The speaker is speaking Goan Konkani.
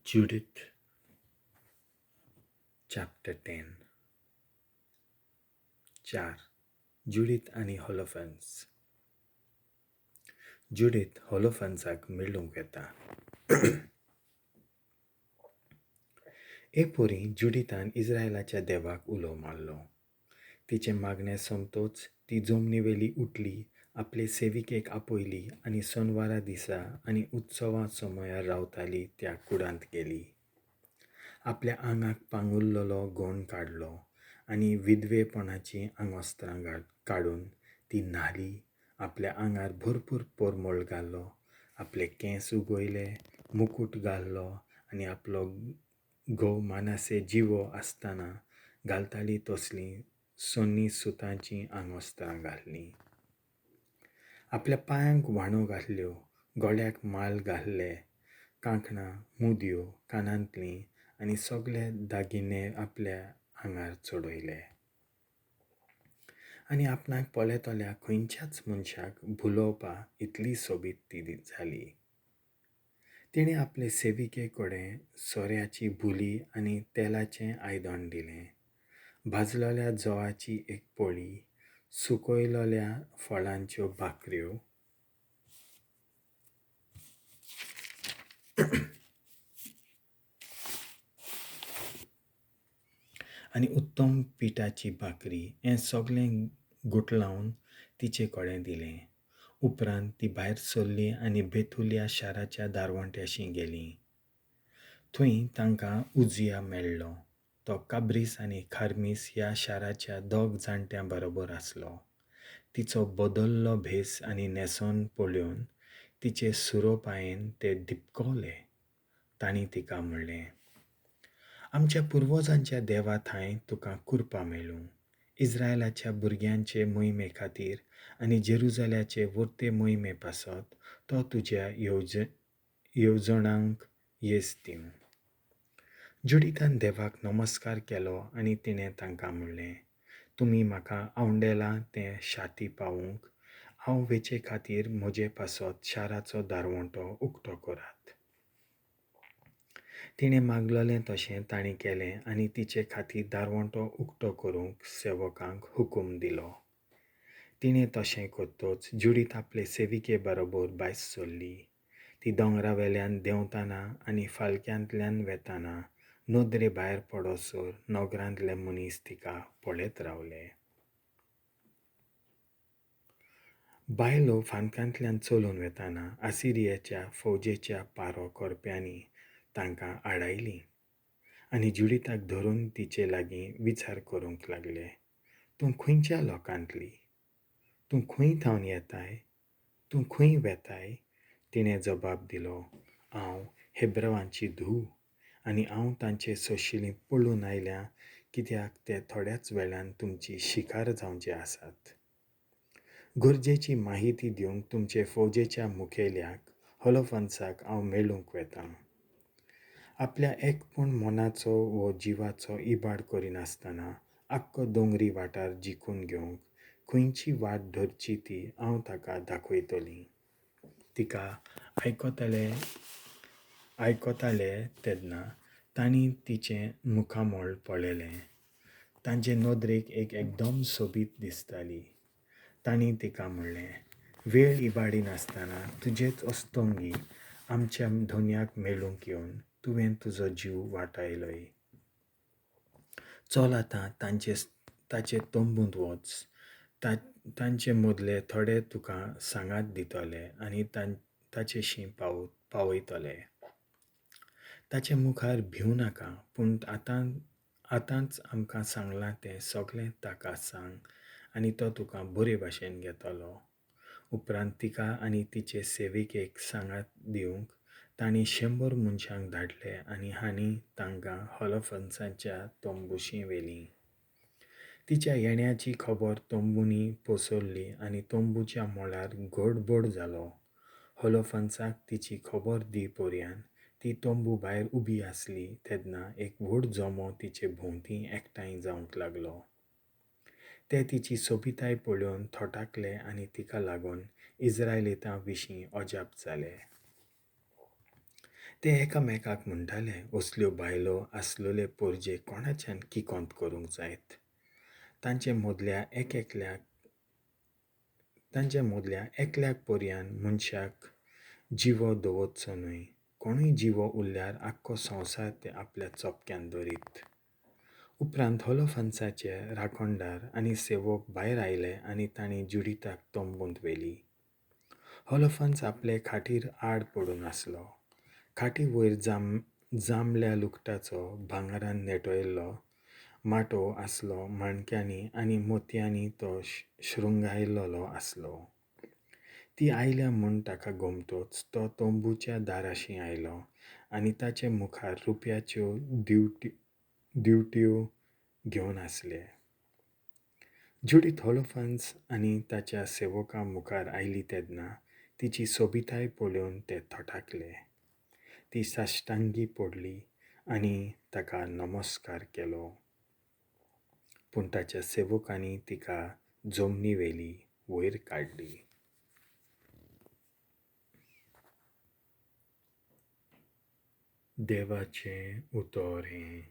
Judith chapter 10. 4. Judith आनी होलोफर्न्स. जुडीथ होलोफर्न्साक मेळूंक येता. एक पोरी जुडीतान इस्रायलाच्या देवाक उलो मारलो. तिचें मागणें सोंपतच ती जमनीवेली उठली, आपले सेविकेक आपयली आनी सोनवारा दिसा आनी उत्सवा समयार रावताली त्या कुडांत गेली. आपल्या आंगाक पांगुरलेलो गोण काडलो आनी विधवेपणाचीं आंगवस्त्रां काडून ती न्हाली, आपल्या आंगार भरपूर परमळ घालो, आपले केंस उगयले, मुकूट घाल्लो आनी आपलो घोव मानासे जिवो आसतना घालताली तसलीं सोन्नी सुतांचीं आंगवस्त्रां घाल्लीं. आपल्या पांयांक व्हाणो घाल्ल्यो, गळ्याक माल घाल्ले, कांकणां, मुदयो, कानांतलीं आनी सगळे दागिने आपल्या आंगार चडयले. आनी आपणाक पळयतल्या खंयच्याच मनशाक भुलोवपा इतली सोबीत ती जाली. तिणें आपले सेविके कडेन सोऱ्याची बुली आनी तेलाचें आयदन दिलें, भाजलेल्या जवाची एक पोळी, सुकयलेल्या फळांच्यो भाकऱ्यो आनी उत्तम पिठाची भाकरी हें सगळें गुठलावन तिचे कडेन दिलें. उपरांत ती भायर सरली आनी बेथुलिया शाराच्या दारवंट्याशी गेली. थंय तांकां उजिया मेळ्ळो. तो काब्रीस आनी खार्मीस ह्या शाराच्या दोग जाणट्यां बरोबर आसलो. तिचो बदल्लो भेस आनी न्हेसण पळोवन तिचे सुरोपायेन ते दिपकवले. तांणी तिका म्हणलें, आमच्या पुर्वजांच्या देवा थांय तुका कुरपा मेळूं. इस्रायलाच्या भुरग्यांचे मोहिमे खातीर आनी जेरुजाल्याचे वर्ते मोहिमे पासत तो तुज्या येवजणांक येस दिवं. जुडीतान देवाक नमस्कार केलो आनी तिणें तांकां म्हणलें, तुमी म्हाका आवंडेलां तें शाती पावूंक हांव वेचे खातीर म्हजे पासत शाराचो दारवंटो उक्तो करात. तिणें मागलेलें तशें तांणी केलें आनी तिचे खातीर दारवंटो उक्तो करूंक सेवकांक हुकूम दिलो. तिणें तशें करतच जुडीत आपले सेविके बरोबर भायर सरली. ती दोंगरावेल्यान देंवतना आनी फालक्यांतल्यान वेतना नदरे भायर पडसर नगरांतले मनीस तिका पळयत रावले. बायलो फांतकांतल्यान चलून वेतना आसिरियाच्या फौजेच्या पारो करप्यांनी तांकां आडायलीं आनी जुडीताक धरून तिचे लागीं विचार करूंक लागले, तूं खंयच्या लोकांतली? तूं खंय थावन येताय? तूं खंय वेताय? तिणें जबाब दिलो, हांव हेब्रवांची धूव आनी हांव तांचे सोशिलीं पळून आयल्या, कित्याक ते थोड्याच वेळान तुमची शिकार जावचे आसात. गरजेची माहिती दिवंक तुमचे फौजेच्या मुखेल्याक होलोफर्न्साक हांव मेळूंक वेतां. आपल्या एकपण मनाचो वो जिवाचो इबाड करिनासतना आख्खो दोंगरी वाठार जिखून घेवंक खंयची वाट धरची ती हांव ताका दाखयतलीं. तिका आयकताले तेन्ना तांणी तिचें मुखामळ पळयलें. तांचे नदरेक एक एकदम सोबीत दिसताली. तांणी तिका म्हणलें, वेळ इबाडिनासतना तुजेच अस्तंगी आमच्या धनयाक मेळूंक येवन तुवें तुजो जीव वाटायलोय. चल आतां ताचे तंबूंत वच. तांचे मदले थोडे तुका सांगात दितले आनी ताचेशी पावयतले. ताचे मुखार भिवं नाका, पूण आतांच आमकां सांगलां तें सगळें ताका सांग आनी तो तुका बरे भाशेन घेतलो. उपरांत तिका आनी तिचे सेविकेक सांगात दिवंक तांणी 100 मनशांक धाडले आनी हांणी तांकां होलोफर्न्साच्या तंबूशी व्हेलीं. तिच्या येण्याची खबर तंबूंनी पसरली आनी तंबूच्या मळार गडबड जालो. होलोफर्न्साक तिची खबर दी पर्यान ती तंबू भायर उबी आसली तेन्ना एक व्हड जमो तिचे भोंवती एकठांय जावंक लागलो. ते तिची सोबिताय पळोवन थटाकले आनी तिका लागून इस्रायलितां विशीं अजाप जाले. ते एकामेकाक म्हणटाले, असल्यो बायलो आसलेले पोरजे कोणाच्यान किकोंत करूंक जायत. तांचे मदल्या एकल्याक पर्यान मनशाक जिवो दवरचो न्हय. कोणूय जिवो उरल्यार आख्खो संवसार ते आपल्या चोपक्यान दवरीत. उपरांत होलोफर्नसाचे राखणदार आनी सेवक भायर आयले आनी तांणी जुडिताक तंबूंत व्हेली. होलोफर्न्स आपले खाटीर आड पडून आसलो. खाटी वयर जांबल्या लुगटाचो भांगरान नेटयल्लो माटोव आसलो. माणक्यांनी आनी मोतयांनी तो शृंगायल्लो आसलो. ती आयल्या म्हूण ताका गोमतोच तो तंबूच्या दाराशी आयलो आनी ताचे मुखार रुप्याच्यो दिवट्यो घेवन आसले. जुडीत होलोफर्न्स आनी ताच्या सेवकां मुखार आयली तेन्ना तिची सोबिताय पळोवन ते थटाकले. ती साश्टांगी पडली आनी ताका नमस्कार केलो. पूण ताच्या सेवकांनी तिका जमनी वेली वयर काडली. देवाचें उतर हें.